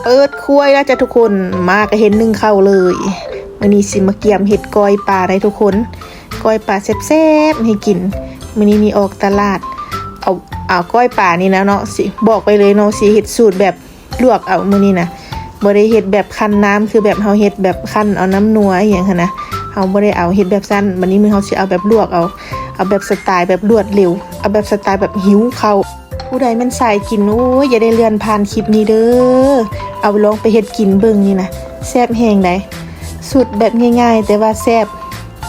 ເປີດຄົວແລ້ວຈ້າທຸກຄົນ ມາກະເຫັນໜຶ້ງເຂົ້າເລີຍ. ມື້ນີ້ຊິມາກຽມເຮັດກ້ອຍປາໄດ໋ທຸກຄົນ ກ້ອຍປາແຊບໆໃຫ້ກິນ. ມື້ນີ້ນີ້ອອກຕະຫຼາດ ເອົາ ເອົາກ້ອຍປານີ້ນະເນາະ ຊິບອກໄປເລີຍເນາະ ຊິເຮັດສູດແບບລວກເອົາມື້ນີ້ນະ ບໍ່ໄດ້ເຮັດແບບຄັ້ນນ້ຳ ຄືແບບເຮົາເຮັດແບບຄັ້ນເອົານ້ຳນົວອີ່ຫຍັງຫັ້ນນະ. ເຮົາບໍ່ໄດ້ເອົາເຮັດແບບຊັ້ນ. ບັດນີ້ມື້ເຮົາຊິເອົາແບບລວກເອົາ ເອົາແບບສະຕາຍແບບລວດເລັວ ເອົາແບບສະຕາຍແບບຫິວເຂົ້າ. ຜູ້ໃດແມ່ນສາຍກິນ ໂອ້ຍ ຢ່າໄດ້ເລື່ອນຜ່ານຄລິບນີ້ເດີ ເອົາລອງໄປເຮັດກິນເບິ່ງນີ້ນະ ແຊບແຮງໃດ໋. ສູດແບບງ່າຍໆ ແຕ່ວ່າແຊບ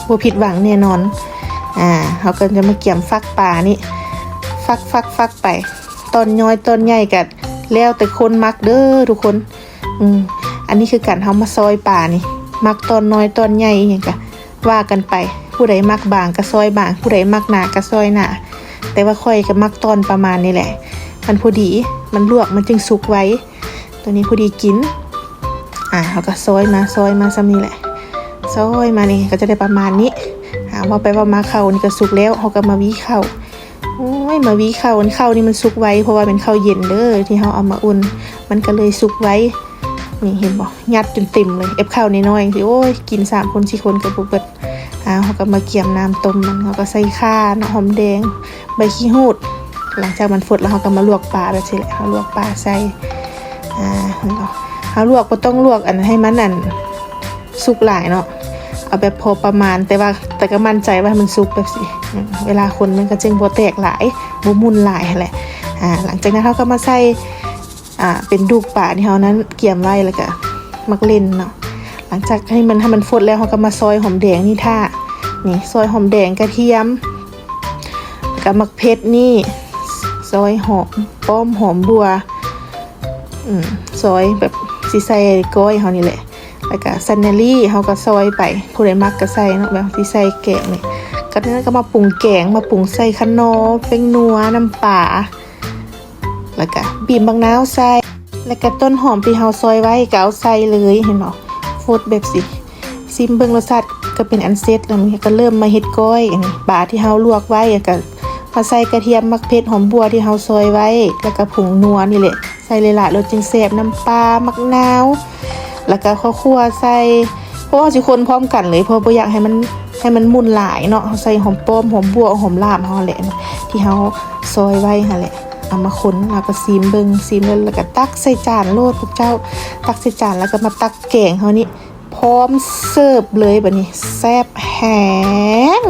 ບໍ່ຜິດຫວັງແນ່ນອນ. ອ່າ ເຮົາກໍຈະມາກຽມຟັກປານີ້ ຟັກໆໆໄປ ຕອນນ້ອຍຕອນໃຫຍ່ກໍແລ້ວແຕ່ຄົນມັກເດີທຸກຄົນ. ອືມ ອັນນີ້ຄືກັນ ເຮົາມາຊອຍປານີ້ ມັກຕອນນ້ອຍຕອນໃຫຍ່ອີ່ຫຍັງກະວ່າກັນໄປ ຜູ້ໃດມັກບາງກະຊອຍບາງ ຜູ້ໃດມັກໜາກະຊອຍໜາ ແຕ່ວ່າຂ້ອຍກະມັກຕອນປະມານນີ້ແຫຼະ ມັນພໍດີ ມັນລວກມັນຈຶ່ງສຸກໄວ. ໂຕນີ້ພໍດີກິນ. ອ່າ ເຮົາກະຊອຍມາ ຊອຍມາສ່ຳນີ້ແຫຼະ ຊອຍມານີ້ກໍຈະໄດ້ປະມານນີ້. ອ່າ ເວົ້າໄປເວົ້າມາເຂົ້ານີ້ກະສຸກແລ້ວ ເຮົາກະມາຫວີເຂົ້າ. ໂອ້ຍ ມາຫວີເຂົ້າ ອັນເຂົ້ານີ້ມັນສຸກໄວ ເພາະວ່າແມ່ນເຂົ້າເຢັນເດີ ທີ່ເຮົາເອົາມາອຸ່ນ ມັນກໍເລີຍສຸກໄວ. ນີ້ເຫັນບໍ່ ຍັດຈົນເຕັມເລີຍ ແອບເຂົ້ານ້ອຍໆ ຈັ່ງຊີ້ ໂອ້ຍ ກິນສາມຄົນສີ່ຄົນກໍບໍ່ເບິດ. ອ່າ ເຮົາກໍມາກຽມນ້ຳຕົ້ມມັນ ເຮົາກໍໃສ່ຂ່າເນາະ ຫອມແດງ ໃບຂີ້ຫູດ. ຫຼັງຈາກມັນຟົດແລ້ວ ເຮົາກໍມາລວກປາແບບຊີ້ແຫຼະ ເຮົາລວກປາໃສ່. ອ່າ ເຫັນບໍ່ ເຮົາລວກບໍ່ຕ້ອງລວກອັນໃຫ້ມັນອັນ ສຸກຫຼາຍເນາະ ເອົາແບບພໍປະມານ ແຕ່ວ່າ ແຕ່ກໍໝັ້ນໃຈວ່າໃຫ້ມັນສຸກແບບຊີ້. ອືມ ເວລາຄົນມັນກໍຈຶ່ງບໍ່ແຕກຫຼາຍ ບໍ່ໝຸ່ນຫຼາຍຫັ້ນແຫຼະ. ອ່າ ຫຼັງຈາກນັ້ນເຮົາກໍມາໃສ່ ອ່າ ເປັນດູກປາທີ່ເຮົານັ້ນກຽມໄວ້ ແລ້ວກໍໝາກເລັ່ນເນາະ. ຫຼັງຈາກໃຫ້ມັນ ໃຫ້ມັນຟົດແລ້ວ ເຮົາກໍມາຊອຍຫອມແດງນີ້ຖ້າ ນີ້ ຊອຍຫອມແດງ ກະທຽມ ແລ້ວກໍໝາກເຜັດນີ້ ຊອຍຫອມປ້ອມ ຫອມບົ່ວ ອືມ ຊອຍແບບຊິໃສ່ກ້ອຍເຮົານີ້ແຫຼະ. ແລ້ວກະເຊັນເນຣີ ເຮົາກໍຊອຍໄປ ຜູ້ໃດມັກກໍໃສ່ເນາະ ແບບຊິໃສ່ແກງນີ້. ກະນັ້ນກໍມາປຸງແກງ ມາປຸງໃສ່ຂະໜໍ ແປ້ງນົວ ນ້ຳປາ ແລ້ວກະບີບບັກນາວໃສ່ ແລ້ວກະຕົ້ນຫອມທີ່ເຮົາຊອຍໄວ້ກໍເອົາໃສ່ເລີຍ ເຫັນບໍ່ ຟົດແບບຊີ້. ຊີມເບິ່ງລົດຊາດກໍເປັນອັນເສັດແລ້ວ. ນີ້ກໍເລີ່ມມາເຮັດກ້ອຍ ອັນນີ້ປາທີ່ເຮົາລວກໄວ້ ແລ້ວກໍມາໃສ່ກະທຽມ ໝາກເຜັດ ຫອມບົ່ວທີ່ເຮົາຊອຍໄວ້ ແລ້ວກໍຜົງນົວນີ້ແຫຼະ ໃສ່ຫຼາຍໆໂລດຈຶ່ງແຊບ ນ້ຳປາ ໝາກນາວ ແລ້ວກໍເຂົ້າຂົ້ວໃສ່ ເພາະວ່າເຮົາຊິຄົນພ້ອມກັນເລີຍ ເພາະບໍ່ຢາກໃຫ້ມັນ ໃຫ້ມັນໝຸ່ນຫຼາຍເນາະ. ເຮົາໃສ່ຫອມປ້ອມ ຫອມບົ່ວ ຫອມລາບເຮົາແຫຼະ ທີ່ເຮົາຊອຍໄວ້ຫັ້ນແຫຼະ ເອົາມາຄົນ ແລ້ວກໍຊີມເບິ່ງ ຊີມແລ້ວ ແລ້ວກໍຕັກໃສ່ຈານໂລດພວກເຈົ້າ ຕັກໃສ່ຈານ ແລ້ວກໍມາຕັກແກງເຮົານີ້ ພ້ອມເສີບເລີຍ. ບັດນີ້ແຊບແຮງ.